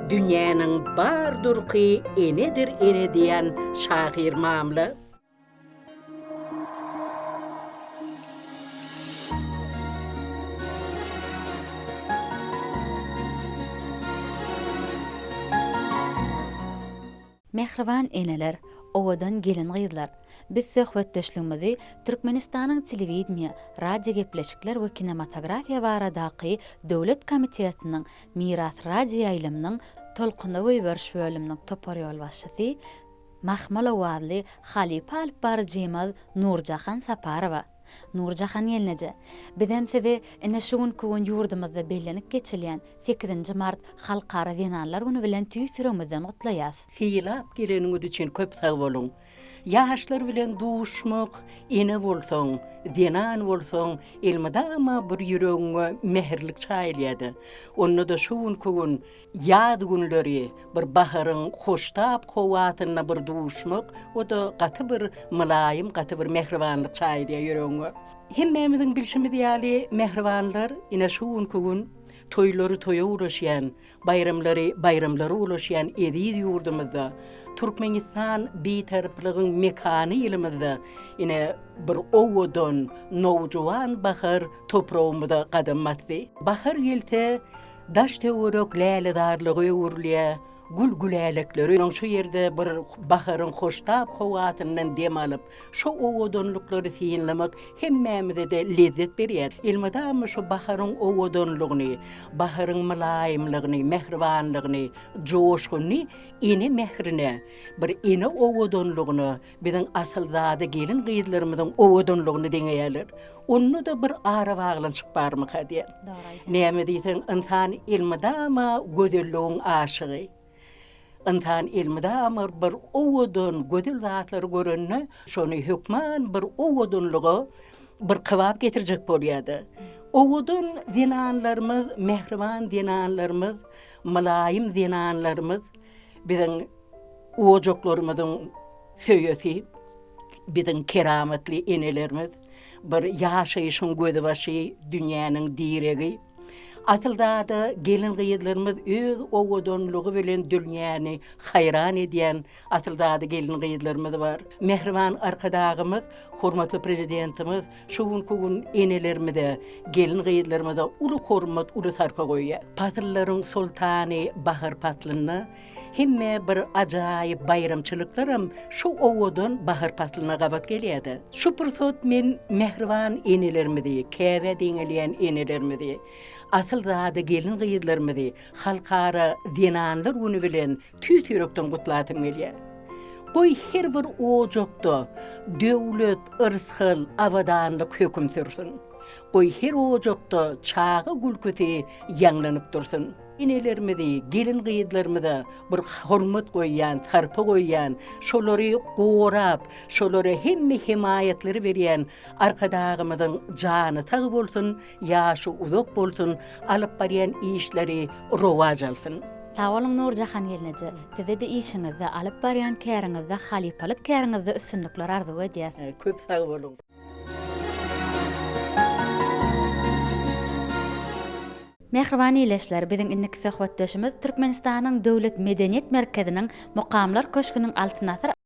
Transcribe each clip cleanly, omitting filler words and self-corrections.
Dünýäniň bar durky enedir ene diýen şahyr mamla. Mähriban eneler, owadan gelin-gyzlar! Biz söhbetdeşligimizi Türkmenistanyň Telewideniýe, radiogepleşikler we kinematografiýa baradaky döwlet komitetiniň Miras radioýaýlymynyň Tolkuna goýberiş bölüminiň topar ýolbaşçysy, mahmal owazly halypa alypbaryjymyz Nurjahan Saparowa. Nurjahan gelneje, bizem sizi ine şu günki gün ýurdumyzda bellenip geçilýän sekizinji mart Halkara zenanlar güni bilen tüýs ýüregimizden gutlaýas. Sylap geleniňiz üçin köp sag boluň. Ýaşlar bilen duşmak, ene bolsaň, zenan bolsaň, elmydama bir ýüregiňe mähirlik çaýylýar-da. Onda-da şu günki gün Ýaz günleri bir baharyň hoştap howasynda bir duşmak, o-da gaty bir mylaýym, gaty bir mähribanlyk çaýylýar ýüregiňe. Hemmämiziň bilşimiz ýaly, mähribanlar, ine şu günki gün toýlary toýa ulaşýan, baýramlary baýramlara ulaşýan eziz ýurdumyzda, Türkmenistan Bitaraplygyň mekany ýylymyzda ine bir owadan, nowjuwan bahar topragymyza gadam basdy. Bahar gelse, Daş-töwerek lälezarlyga öwrülýär, gül-gülälekleri onuň şu ýerde bir baharyň hoştap howasyndan dem alyp, şo owadanlyklary synlamak hemmämize-de lezzet berýär. Elmydama şu baharyň owadanlygyny, baharyň mylaýymlygyny, mähribanlygyny, joşgunyny ene mährine, bir ene owadanlygyna Biziň asylzada gelin-gyzlarymyzyň owadanlygyny deňeýärler. Onda-da bir arabaglanyşyk barmyka diýýän. Dogry aýdýaň. Näme diýseň, ynsan elmydama gözelligiň aşygy. Ynsan elmydama bir owadan, gözel zatlary görende, şony hökman bir owadanlyga bir kybap getirjek bolýar-da. Owadan zenanlarymyz, mähriban zenanlarymyz, mylaýym zenanlarymyz biziň Ojaklarymyzyň söýesi biziň keramatly enelerimiz, bir ýaşaýşyň gözbaşy, dünýäniň diregi. Asylzada gelin-gyzlarymyz öz owadanlygy bilen dünýäni haýran edýän asylzada gelin-gyzlarymyz bar. Mähriban Arkadagymyz, hormatly Prezidentimiz şu günki gün enelerimize, gelin-gyzlarymyza uly hormat, uly sarpa goýýar. Pasyllaryň soltany bahar paslynda Hemme bir ajaýyp baýramçylyklaram şu owadan bahar paslyna gabat gelýär-de. Şu pursat men mähriban enelerimizi, käbä deňelýän enelerimizi, asylzada gelin-gyzlarymyzy Halkara zenanlar güni bilen tüýs ýürekden gutlasym gelýär. Goý, her bir ojakda döwlet, yrsgal, abadanlyk höküm sürsün. Goý, her ojakda çaga gülküsi ýaňlanyp dursun. Enelerimizi, gelin-gyzlarymyza bir hormat goýýan, sarpa goýýan, şolary gorap, şolara hemme hemaýatlary berýän Arkadagymyzyň jany sag bolsun, ýaşy uzak bolsun, alyp barýan işleri rowaç alsyn. Sag boluň Nurjahan gelneje, size-de işiňizde, alyp barýan käriňizde, halypalyk käriňizde üstünlikler arzuw edýäs. Köp sag boluň. Mähriban ildeşler, biziň indiki söhbetdeşimiz Türkmenistanyň Döwlet medeniýet merkeziniň Mukamlar köşgüniň Altyn asyr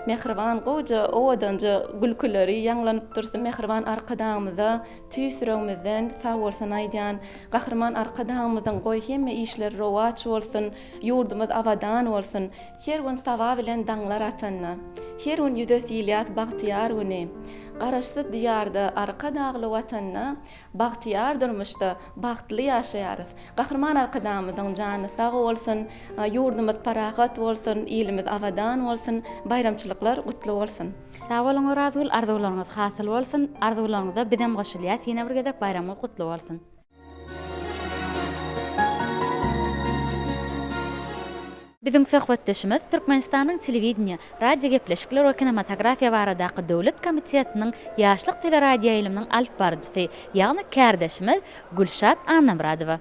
Mähriban gowja owadanja gülküleri ýaňlanyp dursun Mähriban Arkadagymyza tüýs ýüregimizden sag bolsun aýdýan Gahryman Arkadagymyzyň goý hemme işleri rowaç bolsun ýurdumyz abadan bolsun Her gün saba bilen daňlar atanda Her gün ýüze silýas bagtyýar güni Garaşsyz Diýarda Arkadagly Watanda Bagtyýar durmuşda bagtly ýaşaýarys. Gahryman Arkadagymyzyň jany sag bolsun, ýurdumyz parahat bolsun, ilimiz abadan bolsun, baýramçylyklar gutly bolsun! Sag boluň Orazgül, arzuwlaryňyz hasyl bolsun, arzuwlaryňyza bizem goşulýas, ýene bir gezek baýramyňyz gutly bolsun! Biziň söhbetdeşimiz Türkmenistanyň Telewideniýe, radiogepleşikler we kinematografiýa baradaky döwlet komitetiniň Ýaşlyk teleradioýaýlymynyň alyp baryjysy, ýagny kärdeşimiz Gülşat Annamyradowa.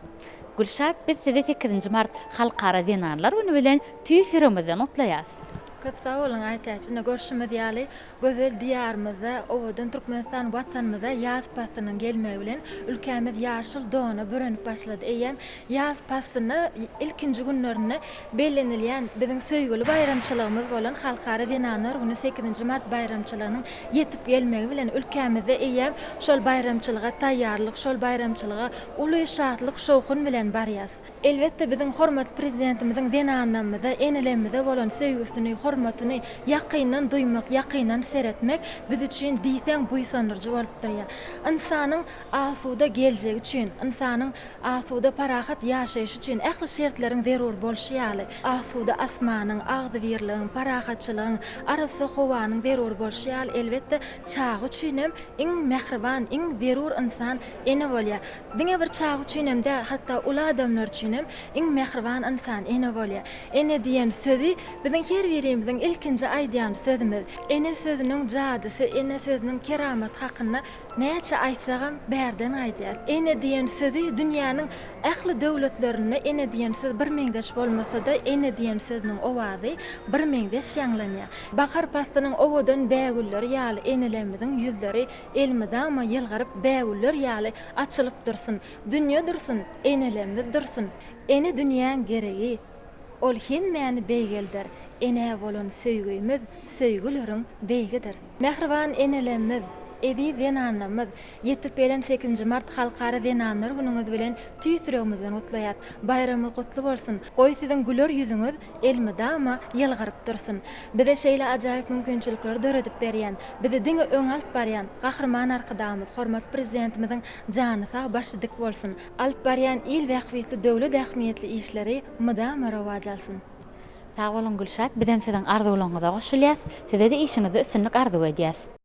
Gülşat, biz sizi sekizinji mart Halkara zenanlar güni bilen tüýs ýüregimizden gutlaýarys. Köp sag boluň, Aýtäç. Ine, görşümiz ýaly, Gözel Diýarymyzda, owadan Türkmenistan Watanymyza ýaz paslynyň gelmegi bilen ülkämiz ýaşyl dona bürenip başlady. Eýýäm ýaz paslynda ilkinji günlerinde bellenilýän biziň söýgüli baýramçylygymyz bolan Halkara zenanlar güni sekizinji mart baýramçylygynyň ýetip gelmegi bilen ülkämizde eýýäm şol baýramçylyga taýýarlyk, şol baýramçylyga uly şatlyk-şowhun bilen barýas. Elbetde, biziň hormatly Prezidentimiziň zenanlarymyza, enelerimize bolan söýgüsini, hormatyny ýakyndan duýmak, ýakyndan seretmek biz üçin diýseň buýsandyryjy bolup durýar. Ynsanyň asuda geljegi üçin, ynsanyň asuda, parahat ýaşaýşy üçin ähli şertleriň zerur bolşy ýaly, asuda asmanyň, agzybirligiň, parahatçylygyň, arassa howanyň zerur bolşy ýaly, elbetde, çaga üçin hem iň mähriban, iň zerur ynsan ene bolýar. Diňe bir çaga üçinem däl, hatda uly adamlar üçinem iň mähriban ynsan ene bolýar. Ene diýen sözi biziň her birimiziň ilkinji aýdýan sözümiz. Ene sözüniň jadysy, ene sözüniň keramaty hakynda näçe aýtsagam bärden gaýdýar. Ene diýen sözi dünýäniň ähli döwletlerinde ene diýen söz birmeňzeş bolmasa-da, ene diýen sözüniň owazy birmeňzeş ýaňlanýar. Bahar paslynyň owadan bägülleri ýaly enelerimiziň ýüzleri Elmydama ýylgyryp bägüller ýaly açylyp dursun. Dünýe dursun, enelerimiz dursun. Ene dünýäň geregi. Ol hemmäni beýgelder. Enä bolan söýgimiz söýgüleriň beýgidir. Mähriban enelerimiz, eziz zenanlarymyz, ýetip gelen sekizinji mart Halkara zenanlar günüňiz bilen tüýs ýüregimizden gutlaýas. Baýramyňyz gutly bolsun! Goý siziň güler ýüzüňiz elmydama ýylgyryp dursun. Bize şeýle ajaýyp mümkinçilikleri döredip berýän, bizi diňe öňe alyp barýan Gahryman Arkadagymyz, hormatly Prezidentimiziň jany sag, başy dik bolsun! Alyp barýan il bähbitli, döwlet ähmiýetli işleri mydama rowaç alsyn! Sag boluň Gülşat, bizem siziň arzuwlaryňyza goşulýas. Size-de işiňizde üstünlik arzuw edýäs.